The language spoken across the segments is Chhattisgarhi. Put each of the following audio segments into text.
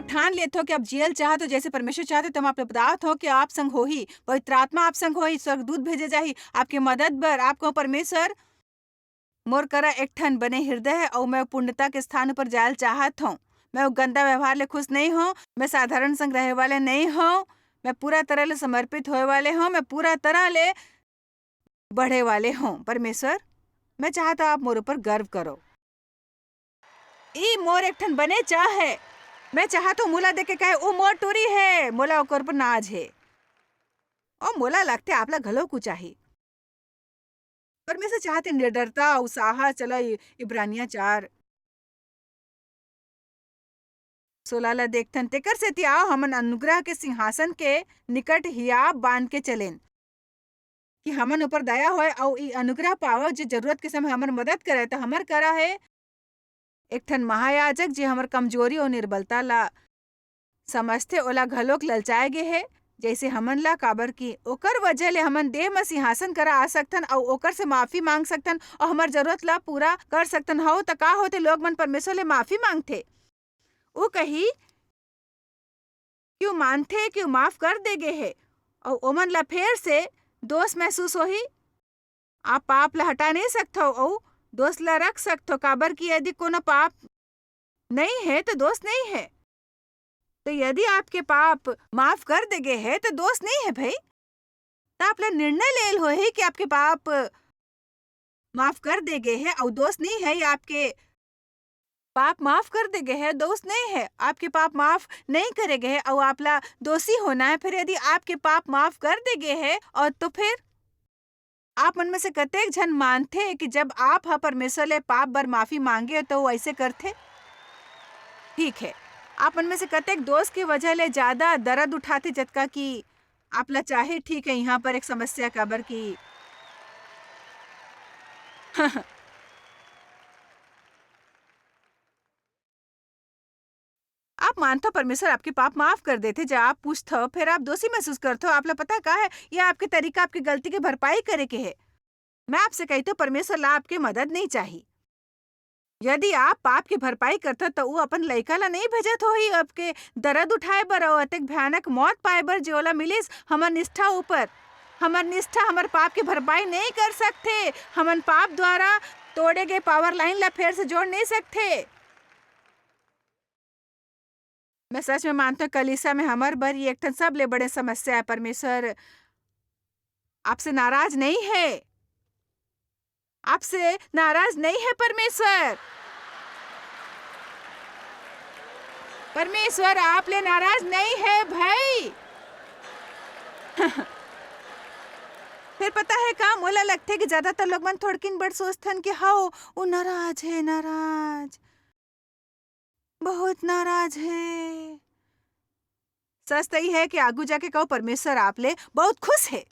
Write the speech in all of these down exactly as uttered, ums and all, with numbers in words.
ठान लेथो कि आप जियल चाहत हो जैसे परमेश्वर चाहत हे, त मैं आप ले बतात हों कि आप संग होही, पवित्र आत्मा आप संग होही, स्वर्गदूत भेजे जाही आपके मदद बर। आप कहो, "परमेश्वर, मोर करा एक ठन बने हृदय हे अऊ मैं पूर्णता के स्थान ऊपर जायल चाहत हों। मैं वो गंदा व्यवहार ले खुश नहीं हों, मैं साधारण संग रहे वाले नहीं हों, मैं पूरा तरह ले समर्पित होए वाले हों, मैं पूरा तरह ले बढ़े वाले हों। परमेश्वर, मैं चाहत हों आप मोर ऊपर गर्व करो।" ई मोर एक ठन बने चाह हे। मैं चाहत हों मोला देख के कहे, "ओ मोर टूरी हे," मोला ओकर ऊपर नाज हे। अऊ मोला लगथे आप ला घलो कुछ चाही। परमेश्वर चाहत हे निडरता अऊ साहस। चला इ-, इब्रानिया चार सोलह ला देखथन। तेकर सेती आओ, हमन अनुग्रह के सिंहासन के निकट हियाव बांध के चलेन, कि हमन ऊपर दया होय अऊ ई अनुग्रह पावव, जे जरूरत के समय हमर मदद करय। त हमर करा हे एक ठन महायाजक, जे हमर कमजोरी अऊ निर्बलता ला समझथे, ओला घलोक ललचाए गे हे, जइसे हमन ला, काबर कि ओकर वजह ले हमन देह म सिंहासन करा आ सकथन अऊ ओकर से माफी मांग सकथन अऊ हमर जरूरत ला पूरा कर सकथन। हव, त का होथे, लोग मन परमेश्वर ले माफी मांगथे। ऊ कही कि ऊ मानथे कि ऊ माफ कर दे गे हे, अऊ ओमन ला फेर से दोष महसूस होही। आप पाप ला हटा नहीं सकथव, अऊ दोष ला रख सकथव, काबर कि यदि कोनो पाप नहीं हे, त दोष नहीं हे। त यदि आपके पाप माफ कर दे गे हे, त दोष नहीं हे भई। त आप ला निर्णय लेल होही कि आपके पाप माफ कर दे गे हे, अऊ दोष नहीं हे, या आपके पाप माफ कर दे गे हे, दोष नहीं हे, आपके पाप माफ नहीं करे गे हे, अऊ आप ला दोषी होना हे। फिर यदि आपके पाप माफ कर दे गे हे, अऊ तो फिर आप मन में से कतेक झन मानथे कि जब आप ह परमेश्वर ले पाप बर माफी मांगे, त वो अइसे करथे? ठीक हे, आप मन में से कतेक दोष के वजह ले ज्यादा दर्द उठाथे, जतका कि आप ला चाहे? ठीक हे, इहाँ पर एक समस्या, काबर कि आप मानथव परमेश्वर आपके पाप माफ कर देथे, जब आप पूछथव, फेर आप दोषी महसूस करथव। आप ला पता हे का हे, ये आपके तरीका आपके गलती के भरपाई करे के हे। मैं आपसे कहिथव, परमेश्वर ला आपके मदद नहीं चाही। यदि आप पाप के भरपाई करथव, त वो अपन लइका ला नहीं भेजत होही आपके दर्द उठाए बर अऊ अतेक भयानक मौत पाए बर, जे ओला मिलिस। हमर निष्ठा ऊपर, हमर निष्ठा हमर पाप के भरपाई नहीं कर सकथे। हमन पाप द्वारा तोड़े गे पावर लाइन ला फेर से जोड़ नहीं सकथे। मैं सच में मानथव, कलीसिया में हमर बर ये एक ठन सबले बड़े समस्या हे। परमेश्वर आपसे नाराज नहीं हे, आपसे नाराज नहीं हे परमेश्वर। परमेश्वर आप ले नाराज नहीं हे भई। फिर पता हे का, मोला लगथे कि ज्यादातर लोग मन थोड़किन बड़ सोचथन कि हव, वो नाराज हे, नाराज, बहुत नाराज हे। सच त ई हे कि आगू जाके कहूँ, परमेश्वर आप ले बहुत खुश हे।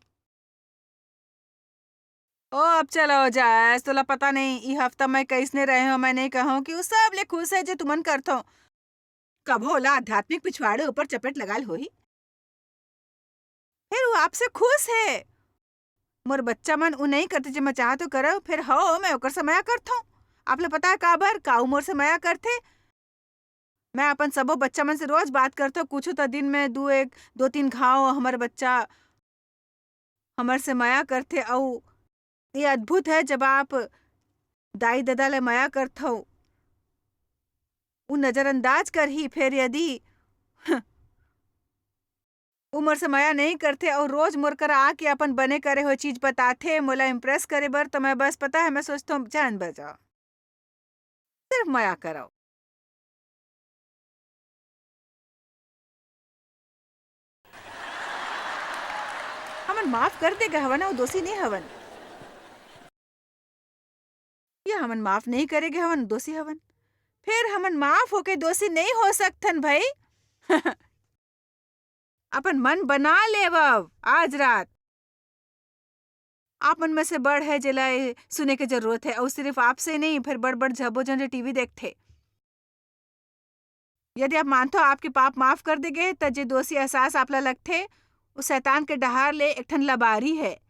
ओ, अब चलो जैस, तोला पता नहीं, ई हफ्ता मैं कइसने रहे हों, मैं नहीं कहूँ कि वो सब ले खुश हे जे तुमन करथो। कभो ओला आध्यात्मिक पिछवाड़े ऊपर चपेट लगाल होही। फेर वो आपसे खुश हे। मोर बच्चा मन उ नहीं करथे, जे मैं चाहत हों करव, फेर हव, मैं ओकर से मया करथों। आप ला पता हे काबर? का उ मोर से मया करथे? मैं अपन सबो बच्चा मन से रोज बात करथों, कुछु त दिन में दू एक, दो तीन घाव हमर बच्चा हमर से मया करथे। अउ ये अद्भुत हे, जब आप दाई ददा ले मया करथव, उ नजरअंदाज करही, फेर यदि उ मोर से मया नहीं करथे अउ रोज मोर करा आके अपन बने करे हुए चीज बताथे, मोला impress करे बर, तो मैं बस, पता हे, मैं सोचथों, जान बजा, सिर्फ मया करव। हमन माफ कर दे गे हवन, अउ दोषी नहीं हवन। या हमन माफ नहीं करे गे हवन, दोषी हवन। फेर हमन माफ होके दोषी नहीं हो सकथन भई। अपन मन बना लेवव आज रात। आप मन में से बड़ हे जेला ए सुने के जरूरत हे, अउ सिर्फ आपसे नहीं, फेर बड़-बड़ झबो झन जे टीवी देखथे। यदि आप मानथो आपके पाप माफ कर दे गे, त जे दोषी एहसास आप ला लगथे, वो शैतान के डहार ले एक ठन लबारी हे।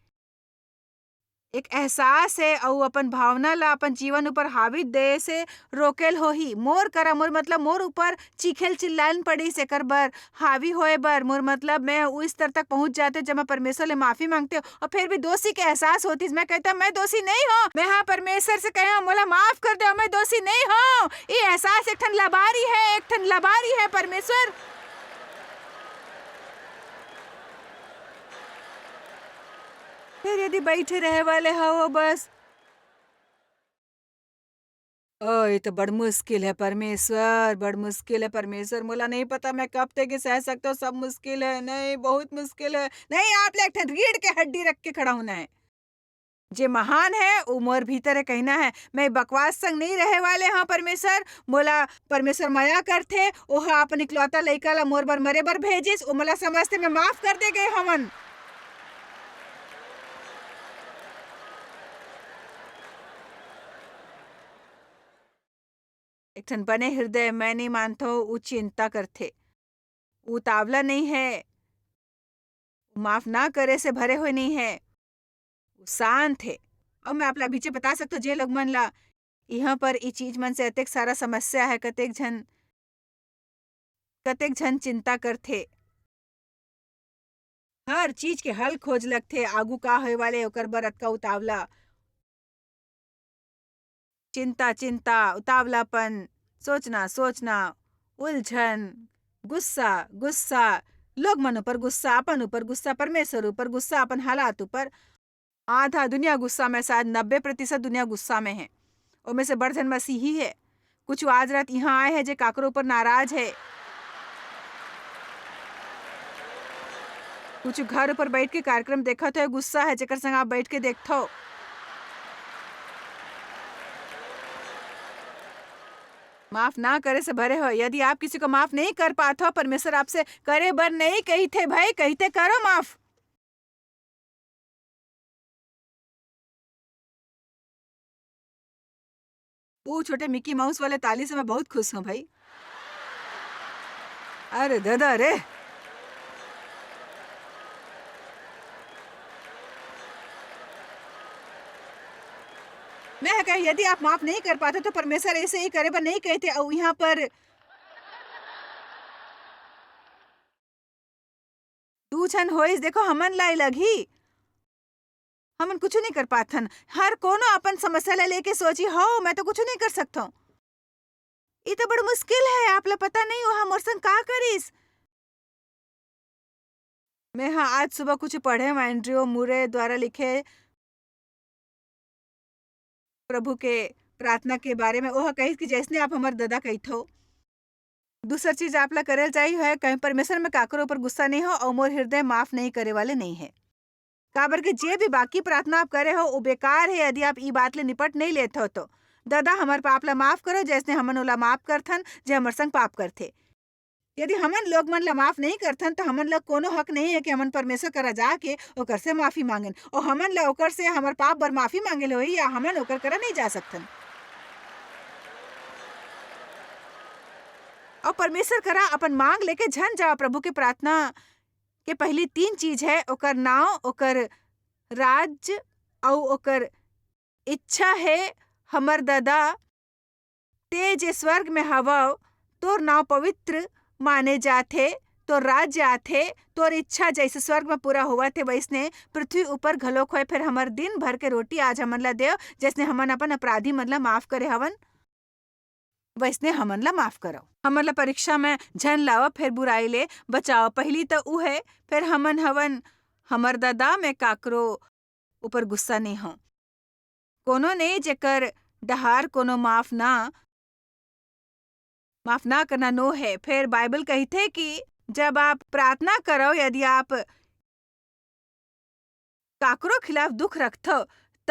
एक एहसास हे, अउ अपन भावना ला अपन जीवन ऊपर हावी दे से रोकेल होही। मोर करा, मोर मतलब मोर ऊपर चीखेल चिल्लान पड़िस एकर बर, हावी होए बर। मोर मतलब मैं उस स्तर तक पहुंच जाते जब मैं परमेश्वर ले माफी मांगते अउ फिर भी दोषी के एहसास होतिस। मैं कहता, "मैं दोषी नहीं हूँ।" मैं हाँ परमेश्वर से कहे, "मोला माफ कर दे, मैं दोषी नहीं हूँ।" ये एहसास एक ठन लबारी है, एक ठन लबारी है परमेश्वर। फिर यदि बैठे रहे वाले हो बस, ओ, ये तो बड़ मुश्किल है परमेश्वर, बड़ मुश्किल है परमेश्वर। मोला नहीं पता मैं कब तक ये सह सकता हूँ, सब मुश्किल है। नहीं, बहुत मुश्किल है। नहीं, आप ले एक ठन रीढ़ के हड्डी रख के खड़ा होना है। जे महान है, वो मोर भीतर है कहना है। मैं बकवास संग नहीं रहे वाले हाँ परमेश्वर। मोला परमेश्वर मया करथे, ओह अपन इकलौता लइका ला मोर बर मरे बर भेजिस, ओ मोला समझते मैं माफ कर दे गए हवन। एक ठन बने हृदय मैं नहीं मानथो, ऊ चिंता करथे। ऊ उतावला नहीं है, ऊ माफ ना करे से भरे हुए नहीं है, ऊ शांत है। अउ मैं आप ला बीचे बता सकथो, जे लोग मन ला इहाँ पर ई चीज मन से अतेक सारा समस्या है, कतेक झन, कतेक झन चिंता करथे, हर चीज के हल खोज लगथे, आगू का होए वाले ओकर बर अतका उतावला। चिंता, चिंता, उतावलापन, सोचना, सोचना, उलझन, गुस्सा, गुस्सा, लोग मन ऊपर गुस्सा, अपन ऊपर गुस्सा, परमेश्वर ऊपर गुस्सा, अपन हालात ऊपर। आधा दुनिया गुस्सा में, शायद नब्बे प्रतिशत दुनिया गुस्सा में है। ओमे से बड़ झन मसीही है। कुछ आज रात इहाँ आए है जे काकरो ऊपर नाराज है। कुछ घर ऊपर बैठ के कार्यक्रम देखत है, गुस्सा है, जेकर संग आप बैठ के देखथो। माफ ना करे से भरे हो। यदि आप किसी को माफ नहीं कर पाथो, परमेश्वर आपसे करे बर नहीं कहिथे भाई, कहिथे करो माफ। वो छोटे मिकी माउस वाले ताली से मैं बहुत खुश हूँ भाई। अरे दादा रे। मैं कहे, यदि आप माफ नहीं कर पाते तो परमेश्वर ऐसे ही करे बर नहीं कहते। और यहाँ पर दू झन होइस, देखो, हमन ला लगही, हमन कुछु नहीं कर पाथन। हर कोनो अपन समस्या ला लेके सोची, "हव, मैं तो कुछु नहीं कर सकथव।" ई तो बड़ मुश्किल है, आप ला पता नहीं, ओहा मोर संग का करिस। मैं हा आज सुबह कुछ पढ़े हूँ एंड्रयू मुरे द्वारा लिखे प्रभु के प्रार्थना के बारे में। ओह कहिस कि जैसने आप हमर ददा कहिथो। दूसर चीज आप ला करे चाहिए है, कहीं परमेश्वर में काकरो ऊपर गुस्सा नहीं हो और मोर हृदय माफ नहीं करे वाले नहीं है। काबर के जे भी बाकी प्रार्थना आप करे हो, वो बेकार है, यदि आप ई बात ले निपट नहीं लेत हो तो। ददा, हमर पाप ला माफ करो, जैसने हमन ओला माफ करथन, जे हमर संग पाप करथे। यदि हमन लोग मन ला माफ नहीं करथन, तो हमन ला कोनो हक नहीं है कि हमन परमेश्वर करा जाके ओकर से माफी मांगन। और हमन ला ओकर से हमर पाप बर माफी मांगे ले होई, या हमन ओकर करा नहीं जा सकथन। और परमेश्वर करा अपन मांग लेके झन जाओ। प्रभु के प्रार्थना के पहली तीन चीज है, ओकर नाव, ओकर राज, अउ ओकर इच्छा है। हमर ददा, ते जे स्वर्ग में हवव, तोर नाव पवित्र माने जाथे, तोर राज्य आथे, तोर इच्छा जैसे स्वर्ग में पूरा होवत हे, वैसने पृथ्वी ऊपर घलोक होए। फिर हमर दिन भर के रोटी आज हमन ला देव, जैसने हमन अपन अपराधी मन ला माफ करे हवन, वैसने हमन ला माफ करव। हमन ला परीक्षा में झन लाव, फिर बुराई ले बचाव। पहली तो ऊ है, फिर हमन हवन। हमर ददा, मैं काकरो ऊपर गुस्सा नहीं हूँ। कोनो ने जेकर डहार कोनो माफ ना, माफ ना करना नो है। फिर बाइबल कहिथे कि जब आप प्रार्थना करो, यदि आप काकरो खिलाफ दुख रखथो, त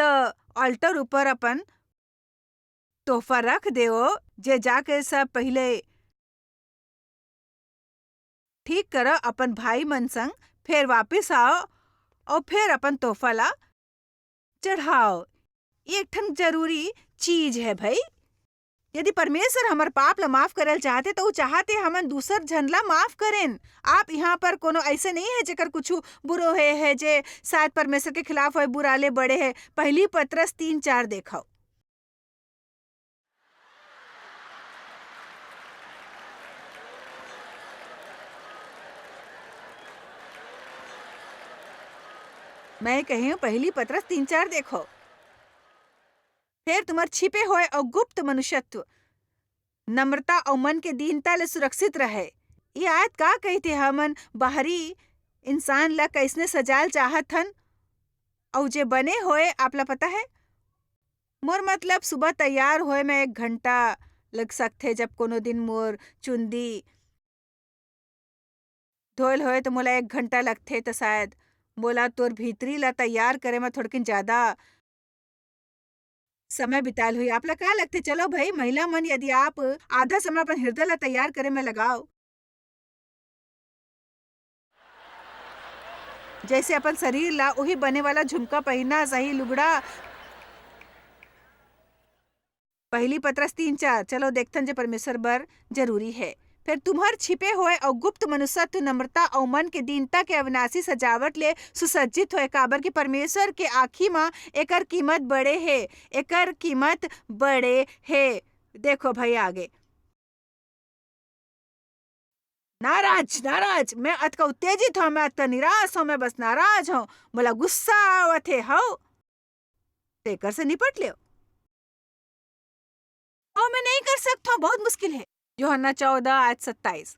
altar ऊपर अपन तोहफा रख देओ, जे जाके सब पहिले ठीक करो अपन भाई मन संग, फिर वापिस आओ और फिर अपन तोहफा ला चढ़ाओ। ये एक ठन जरूरी चीज है भाई। यदि परमेश्वर हमर पाप ला माफ करल चाहथे, त ऊ चाहथे हमन दूसर झन ला माफ करेन। आप यहाँ पर कोनो ऐसे नहीं है जेकर कुछु बुरो हे, है जे शायद परमेश्वर के खिलाफ होए, बुरा ले बड़े है। पहली पतरस तीन चार देखव। मैं कही हूँ, पहली पतरस तीन चार देखव। फेर तुम्हर छिपे होए अउ गुप्त मनुष्यत्व, नम्रता अउ मन के दीनता ले सुरक्षित रहे। ये आयत का कहिथे, हमन बाहरी इंसान ला कैसने सजाल चाहत हन, अउ जे बने होए, आप ला पता है? मोर मतलब, सुबह तैयार होए में एक घंटा लग सकथे, जब कोनो दिन मोर चुंदी धोयल होए, त मोला एक घंटा लगथे, त शायद मोला तोर भीतरी ला तैयार करे में थोड़किन ज्यादा समय बिताल हुई। आप ला का लगथे? चलो भाई, महिला मन, यदि आप आधा समय अपन हृदय ला तैयार करे में लगाओ, जैसे अपन शरीर ला, उही बने वाला झुमका पहिरना, सही लुगड़ा। पहली पतरस तीन चार, चलो देखथन जे परमेश्वर बर जरूरी है। फिर तुम्हर छिपे होए अउ गुप्त मनुष्यत्व, नम्रता अउ मन के दीनता के अविनाशी सजावट ले सुसज्जित होए, काबर कि परमेश्वर के आँखी म एकर कीमत बड़े हे, एकर कीमत बड़े हे। देखो भाई आगे। नाराज, नाराज, मैं अतका उत्तेजित हूँ, मैं अतका निराश हूँ, मैं बस नाराज हूँ, मोला गुस्सा आवत हे, हव। तेकर से निपट लेव। अउ मैं नहीं कर सकत हूँ, बहुत मुश्किल है। यूहन्ना चौदह आयत सत्ताईस।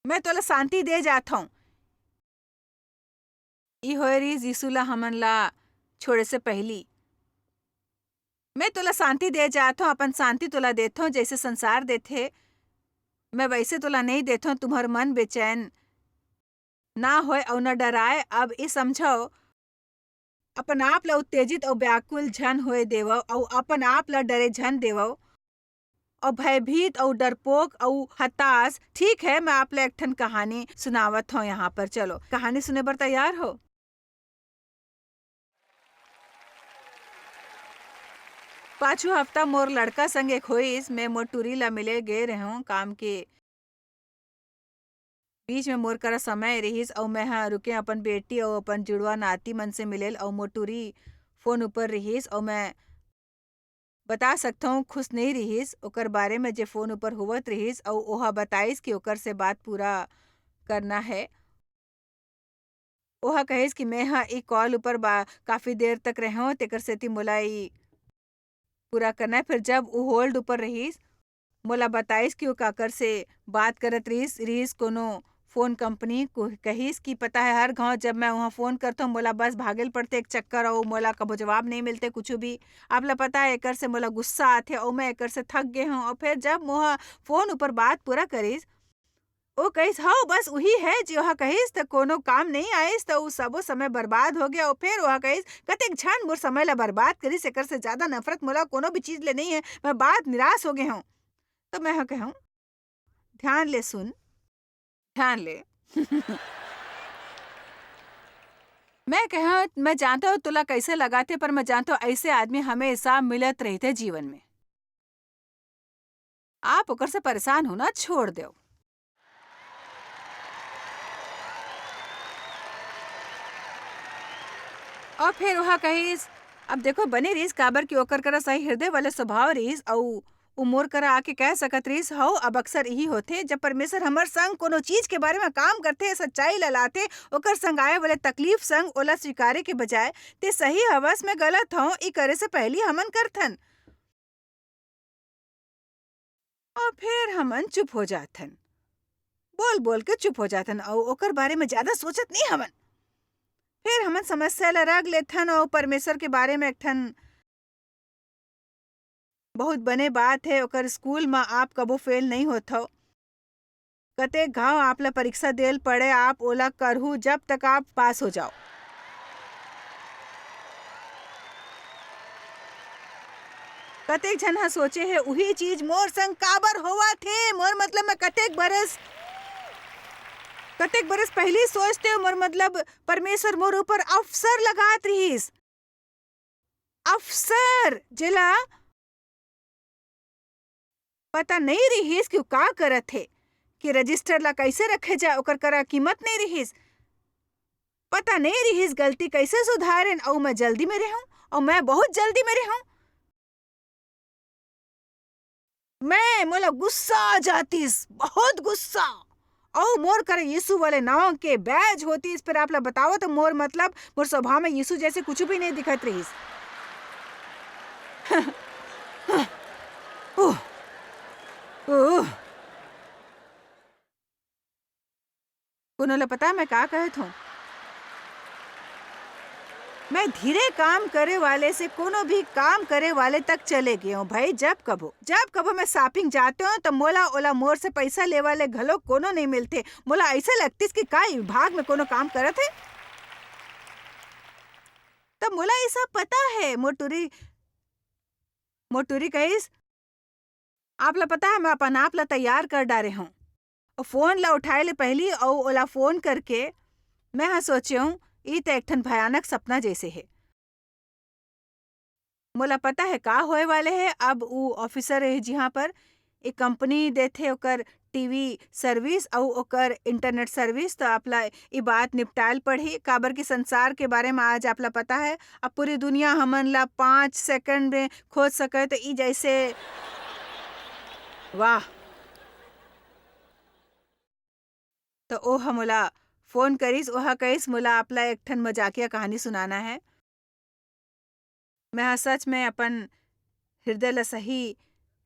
मैं तोला शांति दे जात हूँ। ई होए रिहिस यीशु ला हमन ला छोड़े से पहिली। मैं तोला शांति दे जात हूँ, अपन शांति तोला देत हूँ, जैसे संसार देथे, मैं वैसे तोला नहीं देत हूँ। तुम्हर मन बेचैन ना होए अउ न डराए। अब ई समझव, अपन आप ला उत्तेजित अउ व्याकुल झन होए देवव, अउ अपन आप ला डरे झन देवव, अउ भयभीत अउ डरपोक अउ हताश। ठीक है, मैं आप ला एक ठन कहानी सुनावत हूँ यहाँ पर। चलो, कहानी सुने बर तैयार हो? पाछू हफ्ता मोर लड़का संग एक होइस, मैं मोर टूरी ला मिले गे रहेंव काम के बीच में मोर करा समय रिहिस अउ मैं ह रुके अपन बेटी अउ अपन जुड़वा नाती मन से मिलेल अउ मोर टूरी फोन ऊपर रिहिस अउ मैं बता सकथंव खुश नइ रिहिस ओकर बारे में जे फोन ऊपर होवत रिहिस अउ ओहा बताइस कि ओकर से बात पूरा करना है। ओहा कहिस कि मैं ह ए कॉल ऊपर बा-, काफी देर तक रहेंव, तेकर सेती मोला ई पूरा करना है। फिर जब उ होल्ड ऊपर रहिस, मोला बताइस कि वो काकर से बात करत रहिस, रहिस कोनो फोन कंपनी को। कहिस कि पता है, हर घांव जब मैं वहाँ फोन करथंव, मोला बस भागेल पड़थे एक चक्कर, अउ मोला कभो जवाब नहीं मिलथे कुछ भी। आप ला पता है, एकर से मोला गुस्सा आथे, अउ मैं एकर से थक गे हंव। अउ फिर जब मोहा फोन ऊपर बात पूरा करिस, ओ कहिस, "हव, बस उही है," जे ओहा कहिस, त कोनो काम नइ आइस, त उ सबो समय बर्बाद हो गया। अउ फेर ओहा कहिस, "कतेक झन मोर समय ला बर्बाद करिस, एकर से ज्यादा नफरत मोला कोनो भी चीज ले नइ है, मैं बात निराश हो गे हंव।" त मैं ह कहूं, "ध्यान ले सुन, ध्यान ले।" मैं कहूं, "मैं जानथंव तोला कैसे लगाथे, पर मैं जानथंव ऐसे आदमी हमेशा मिलत रहिथे जीवन में।" आप ओकर से परेशान होना छोड़ देव। अउ फेर ओहा कहिस, अब देखो, बने रिहिस, काबर कि ओकर करा सही हृदय वाले स्वभाव रिहिस, अउ उ मोर करा आके कह सकत रिहिस, "हव, अब अक्सर इही होथे, जब परमेश्वर हमर संग कोनो चीज के बारे में काम करथे, सच्चाई ला लाथे, ओकर संग आए वाले तकलीफ संग ओला स्वीकारे के बजाय, ते सही हवस में गलत हव, ई करे से पहिली हमन करथन।" अउ फेर हमन चुप हो जाथन, बोल-बोल के चुप हो जाथन अउ ओकर बारे में ज्यादा सोचत नइ हवन। फेर हमन समस्या ल रख लेथन अउ परमेश्वर के बारे में एक ठन बहुत बने बात हे, ओकर स्कूल म आप कभू फेल नइ होथव। कतेक घांव आप ला परीक्षा देल पड़े, आप ओला करहू जब तक आप पास हो जाओ। कतेक झन ह सोचे हे, "उही चीज मोर संग काबर होवत हे?" मोर मतलब, मैं कतेक बरस कतेक बरस पहिली सोचते हो, मोर मतलब परमेश्वर मोर ऊपर अफसर लगात रिहिस। अफसर, जेला पता नइ रिहिस कि वो का करत हे, कि रजिस्टर ला कइसे रखे जाए, ओकर करा कीमत नइ रिहिस, पता नइ रिहिस गलती कइसे सुधारेन, अउ मैं जल्दी में रहूं, अउ मैं बहुत जल्दी में रहूं। मैं, मोला गुस्सा आ जातिस, बहुत गुस्सा। अउ मोर करा यीशु वाले नांव के बैज होतिस, फेर आप ला बतावत हंव, मोर मतलब, मोर स्वभाव में यीशु जइसे कुछु भी नइ दिखत रिहिस। ओह, ओह। कोनो ला पता मैं का कहत हंव? मैं धीरे काम करे वाले से कोनो भी काम करे वाले तक चले गे हंव भई। जब कभू, जब कभू मैं shopping जाते हंव, त मोला ओला मोर से पइसा ले वाले घलो कोनो नइ मिलथे। मोला अइसे लगतिस कि का ई विभाग में कोनो काम करत हे। त मोला ये सब पता हे। मोर टूरी, मोर टूरी कहिस, आप ला पता हे, मैं अपन आप ला तैयार कर डारे हंव। अउ फोन ला उठाए ले पहिली अउ ओला फोन करके मैं ह सोचे हंव, ई त एक ठन भयानक सपना जइसे हे। मोला पता हे का होए वाले हे। अब ऊ ऑफिसर हे, जिहां पर ए कंपनी देथे ओकर टीवी सर्विस अउ ओकर इंटरनेट सर्विस, त आप ला ई बात निपटाल पड़ही, काबर कि संसार के बारे म आज आप ला पता हे। अब पूरी दुनिया हमन ला पाँच सेकंड में खोज सके, त ई जइसे, वाह। त ओह मोला फोन करिस, ओह कहिस, "मोला आप ला एक ठन मजाकिया कहानी सुनाना हे।" मैं ह सच में अपन हृदय ला सही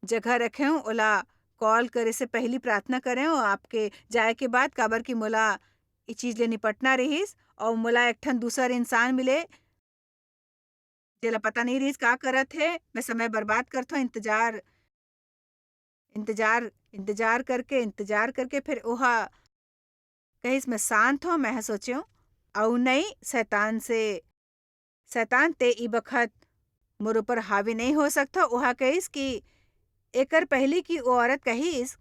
जगह रखे हंव, ओला कॉल करे से पहिली प्रार्थना करे हंव, आपके जाए के बाद, काबर कि मोला ई चीज ले निपटना रिहिस, अउ मोला एक ठन दूसर इंसान मिले, जेला पता नइ रिहिस का करत हे। मैं समय बर्बाद करथंव, इंतजार, इंतजार, इंतजार करके, इंतजार करके, फेर ओहा कहिस, "मैं शांत हंव।" मैं ह सोचेंव, "अउ नइ, शैतान से, शैतान ते ई बखत मोर ऊपर हावी नइ हो सकथव।" ओहा कहिस कि एकर पहिली कि ओ औरत कहिस,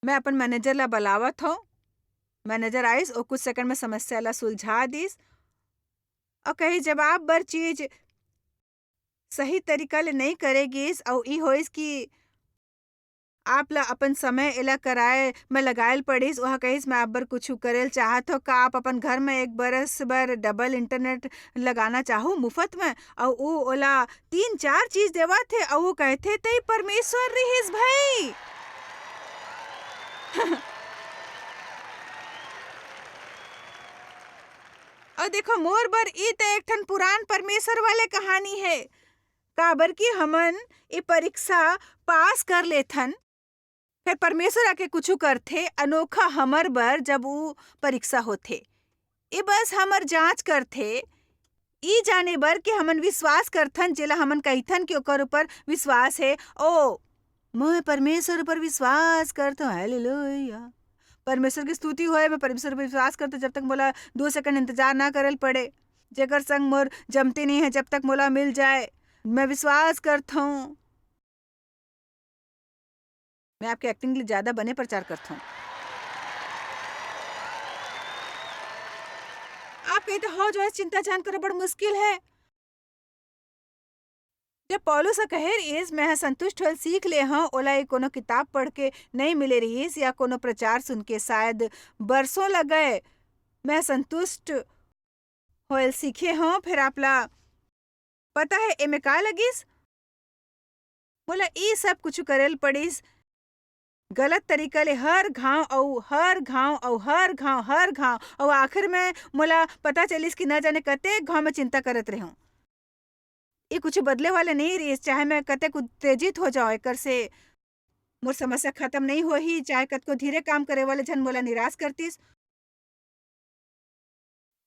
"मैं अपन मैनेजर ला बलावत हंव।" मैनेजर आइस, ओ कुछ सेकंड में समस्या ला सुलझा दिस। अउ कहिस, "जब आप बर चीज सही तरीका ले नइ करे गिस, अउ ई होइस कि आप ला अपन समय एला कराए म लगाए ल पड़िस।" ओहा कहिस, "मैं आप बर कुछु करे ल चाहत हंव। का आप अपन घर म एक बरस बर डबल इंटरनेट लगाना चाहू मुफ्त म?" अउ ऊ ओला तीन चार चीज देवत हे, अउ ऊ कहिथे, "तई परमेश्वर रिहिस भई।" अउ देखो, मोर बर ई त एक ठन पुरान परमेश्वर वाले कहानी हे, काबर कि हमन ए परीक्षा पास कर लेथन, फेर परमेश्वर आके कुछु करथे अनोखा हमर बर, जब ऊ परीक्षा होथे। ए बस हमर जांच करथे, ई जाने बर कि हमन विश्वास करथन, जेला हमन कहिथन कि ओकर ऊपर विश्वास हे। ओ, मैं परमेश्वर ऊपर विश्वास करथंव, हालेलुया। परमेश्वर की स्तुति होए, मैं परमेश्वर पर विश्वास करथंव, जब तक मोला दो सेकंड इंतजार ना करे ल पड़े। जेकर संग मोर जमती नइ हे, जब तक मोला मिल जाए, मैं विश्वास करथंव। मैं आपके एक्टिंग ले ज्यादा बने प्रचार करथंव। आप कहिथव, "हव, जोइस, चिंता झन करो, बड़ मुश्किल हे।" जब पौलुस ह कहे रिहिस, "मैं ह संतुष्ट होए ल सीख ले हंव," ओला ए कोनो किताब पढ़ के नइ मिले रिहिस या कोनो प्रचार सुन के, शायद बरसों लगे, "मैं ह संतुष्ट होए ल सीखे हंव।" फेर आप ला पता हे एमे का लगिस? मोला ए सब कुछु करे ल पड़िस, गलत तरीका ले हर घांव अउ हर घांव अउ हर घांव, हर घांव, अउ आखिर में मोला पता चलिस कि न जाने कतेक घांव मैं चिंता करत रेहेंव। ए कुछु बदले वाले नइ रिहिस, चाहे मैं कतेक उत्तेजित हो जांव, एकर से मोर समस्या खत्म नइ होही, चाहे कतको धीरे काम करे वाले झन मोला निराश करतिस।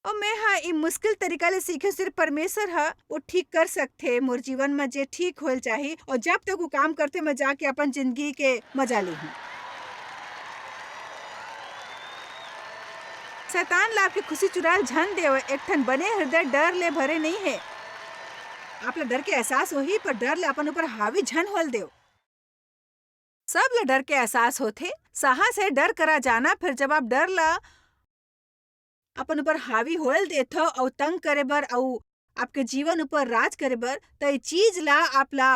अउ मैं ह ए मुश्किल तरीका ले सीखे, सिर्फ परमेश्वर ह वो ठीक कर सकथे मोर जीवन म जे ठीक होए ल चाही। अउ जब तक वो काम करथे, मैं जाके अपन जिंदगी के मजा लेहूं। शैतान ला आपके खुशी चुराए ल झन देव, एक ठन बने हृदय डर ले भरे नइ हे। आप ला डर के एहसास होही, पर डर ला अपन ऊपर हावी झन होए ल देव। सब ला डर के एहसास होथे, साहस हे डर करा जाना। फेर जब आप डर ला अपन ऊपर हावी होए ल देथव अउ तंग करे बर अउ आपके जीवन ऊपर राज करे बर, त ए चीज ला आप ला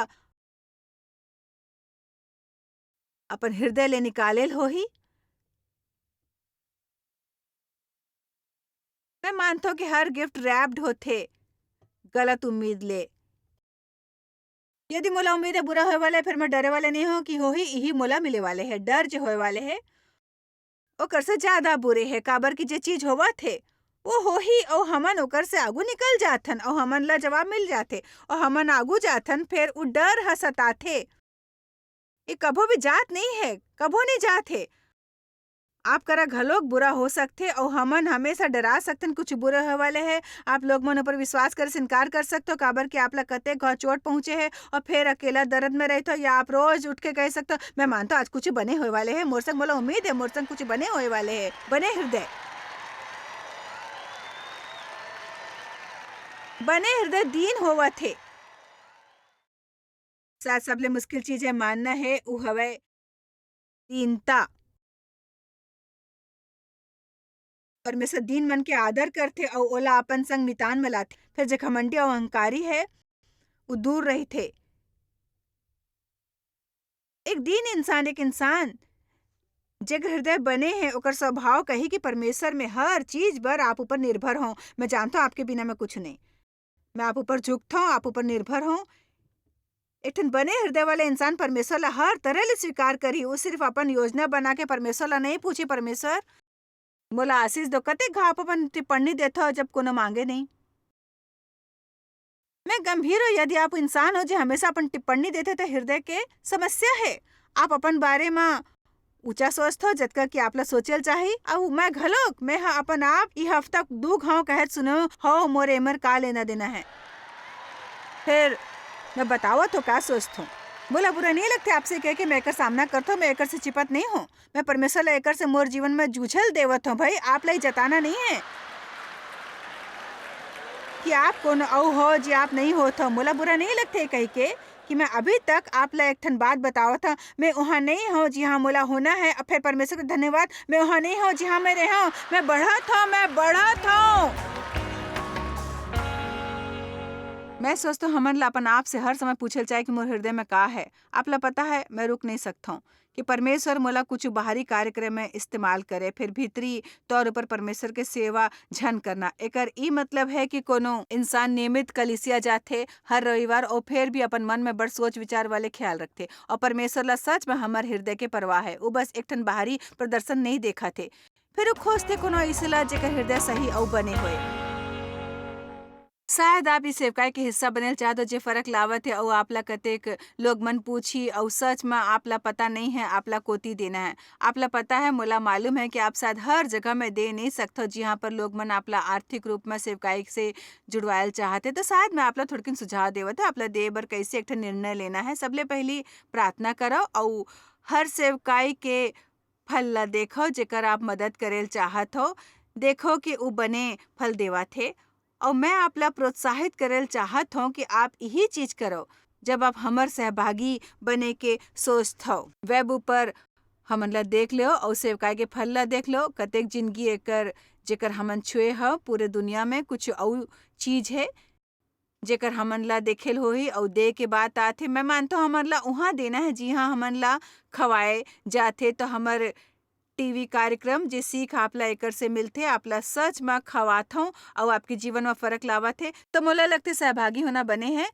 अपन हृदय ले निकाले ल होही। मैं मानथव कि हर गिफ्ट रैप्ड होथे गलत उम्मीद ले। यदि मोला उम्मीद है बुरा होए वाला है, फिर मैं डरे वाले नहीं हूँ कि होही, इही मोला मिले वाले है। डर जो होए वाले है, ओकर से ज्यादा बुरे है, काबर कि जे चीज होवत है, वो होही, अउ हमन ओकर से आगू निकल जाथन, अउ हमन ला जवाब मिल जाथे, अउ हमन आगू जाथन, फिर उ डर ह सताथे। ये कभो भी जात नहीं है, कभो नहीं जात है। आप करा घलोक बुरा हो सकथे, अउ हमन हमेशा डरा सकथन, कुछ बुरा होए वाले है। आप लोग मन ऊपर विश्वास करे से इनकार कर सकथो, काबर कि आप ला कतेक घाव चोट पहुंचे है, अउ फिर अकेला दर्द में रहिथो, या आप रोज उठ के कह सकथो, "मैं मानथों, आज कुछ बने होए वाले है, मोर संग, मोला उम्मीद है, मोर संग कुछ बने होए वाले है।" बने हृदय, बने हृदय दीन होवत हे। शायद सबले मुश्किल चीज है मानना है, उ हवय दीनता। परमेश्वर दीन मन के आदर करथे अउ ओला अपन संग मितान म लाथे। फिर जे घमंडी अउ अहंकारी है, उ दूर रहिथे। एक दीन इंसान, एक इंसान जेकर हृदय बने है, ओकर स्वभाव कही कि परमेश्वर में हर चीज बर आप ऊपर निर्भर हों। मैं जानता हूँ, आपके बिना मैं कुछ नहीं। मैं आप ऊपर झुकता हूँ, आप ऊपर निर्भर हूँ। एक ठन बने हृदय वाले इंसान परमेश्वर ला हर तरह ले स्वीकार करही। वो सिर्फ अपन योजना बना के परमेश्वर ला नहीं पूछे, "परमेश्वर, मोला आशीष दो।" कतेक घाव अपन टिप्पणी देथो, जब कोनो मांगे नहीं। मैं गंभीर हो, यदि आप इंसान हो जे हमेशा अपन टिप्पणी देथे, तो हृदय के समस्या है। आप अपन बारे म ऊंचा सोचथो, जतका कि आप ला सोचल चाही। अउ मैं घलोक, मैं ह अपन आप ई हफ्ता दू घाव कहत सुनो, "हो, मोर एमर का लेना देना है?" फिर मैं बतावत हो का सोचथो। मोला बुरा नहीं लगथे आपसे कह के मैं एकर सामना करथो, मैं एकर से चिपत नहीं हूँ। मैं परमेश्वर ला एकर से मोर जीवन में जूझल देवत हूँ भाई, आप ला ही जताना नहीं है कि आप कौन अउ हो जे आप नहीं होत हो। मोला बुरा नहीं लगथे कह के कि मैं अभी तक आप ला एक ठन बात बतावत हूँ, मैं वहाँ नहीं हूँ जिहाँ मोला होना है। अब फिर परमेश्वर का धन्यवाद, मैं वहाँ नहीं हूँ जिहाँ मैं रहे हूँ। मैं बढ़त हूँ, मैं बढ़त हूँ। मैं सोचता हूँ हमन ला अपन आप से हर समय पूछल चाहे कि मोर हृदय में का है। आप ला पता है, मैं रुक नहीं सकता हूँ कि परमेश्वर मोला कुछ बाहरी कार्यक्रम में इस्तेमाल करे, फिर भीतरी तौर पर परमेश्वर के सेवा झन करना। एकर ई मतलब है कि कोनो इंसान नियमित कलीसिया जाथे हर रविवार, और फिर भी अपन मन में बड़ सोच विचार वाले ख्याल रखथे, और परमेश्वर ला सच में हमर हृदय के परवाह है। वो बस एक ठन बाहरी प्रदर्शन नहीं देखथे, फिर वो खोजथे कोनो ऐसे ला जेकर हृदय सही अउ बने होए। शायद आप इस सेवकाई के हिस्सा बनेल चाहत हो, जे फर्क लावत है, अउ आप ला कतेक लोग मन पूछी, अउ सच में आप ला पता नहीं है, आप ला कोती देना है। आप ला पता है, मोला मालूम है कि आप शायद हर जगह में दे नहीं सकथो, जिहाँ पर लोग मन आप ला आर्थिक रूप में सेवकाई से जुड़वायल चाहत है। तो शायद मैं आप ला थोड़किन सुझाव देवत है, आप ला दे बर कैसे एक ठन निर्णय लेना है। सबले पहली प्रार्थना करो, अउ हर सेवकाई के फल ला देखो, जेकर आप मदद करेल चाहत हो। देखो कि उ बने फल देवत हे। अउ मैं आप ला प्रोत्साहित करेल चाहत हूँ कि आप यही चीज करो, जब आप हमर सहभागी बने के सोचत हो। वेब ऊपर हमन ला देख लो अउ सेवकाई के फल ला देख लो, कतेक जिंदगी एकर, जेकर हमन छुए ह। पूरे दुनिया में कुछ अउ चीज है, जेकर हमन ला देखे ल होही अउ दे के बात आथे। मैं मानथों हमन ला उहाँ देना है, जिहाँ हमन ला खवाए जाथे। तो हमर टीवी कार्यक्रम जे सीख आप ला एकर से मिलथे, आप ला सच म खवाथों अउ आपके जीवन म फरक लावत हे, तो मोला लगथे सहभागी होना बने है।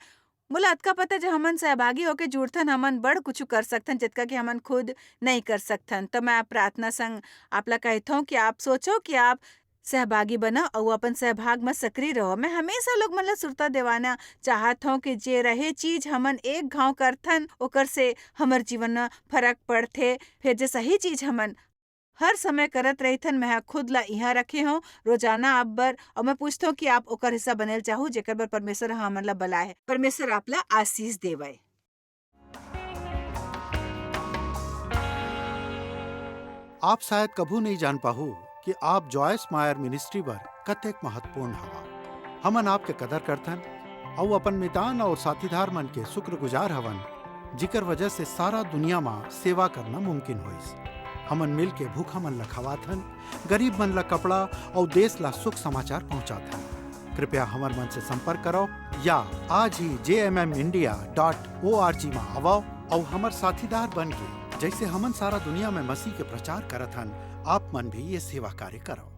मोला अतका पता, जब हमन सहभागी होके जुड़थन, हमन बड़ कुछु कर सकथन, जतका कि हमन खुद नहीं कर सकथन। तो मैं आप प्रार्थना संग आप ला कहथों कि आप सोचो कि आप सहभागी बनो अउ अपन सहभाग म सक्रिय रहो। मैं हमेशा लोग मन ला सुरता देवाना चाहत हौं कि जे रहे चीज हमन एक घांव करथन, ओकर से हमर जीवन म फरक पड़थे। फेर जे सही चीज हमन हर समय करत रहिथन, मैं ह खुद ला इहाँ रखे हौं, रोजाना आप बर, अउ मैं पूछथौं कि आप ओकर हिस्सा बनेल चाहू, जेकर बर परमेश्वर ह हमन ला बलाए हे। परमेश्वर आप ला आशीष देवय। आप शायद कभू नहीं जान पाहू कि आप जॉयस मायर मिनिस्ट्री बर कतेक महत्वपूर्ण हवा। हमन आपके कदर करथन अउ अपन मितान अउ साथीदार मन के शुक्रगुजार हवन, जिकर वजह से सारा दुनिया म सेवा करना मुमकिन होइस। हमन मिल के भूखा मन ला खवाथन, गरीब मन ला कपड़ा अउ देश ला सुख समाचार पहुंचाथन। कृपया हमर मन से संपर्क करो या आज ही जे M M India dot O R G मा आवव अउ हमर साथीदार बन के, जैसे हमन सारा दुनिया में मसीह के प्रचार करत हन, आप मन भी ये सेवा कार्य करो।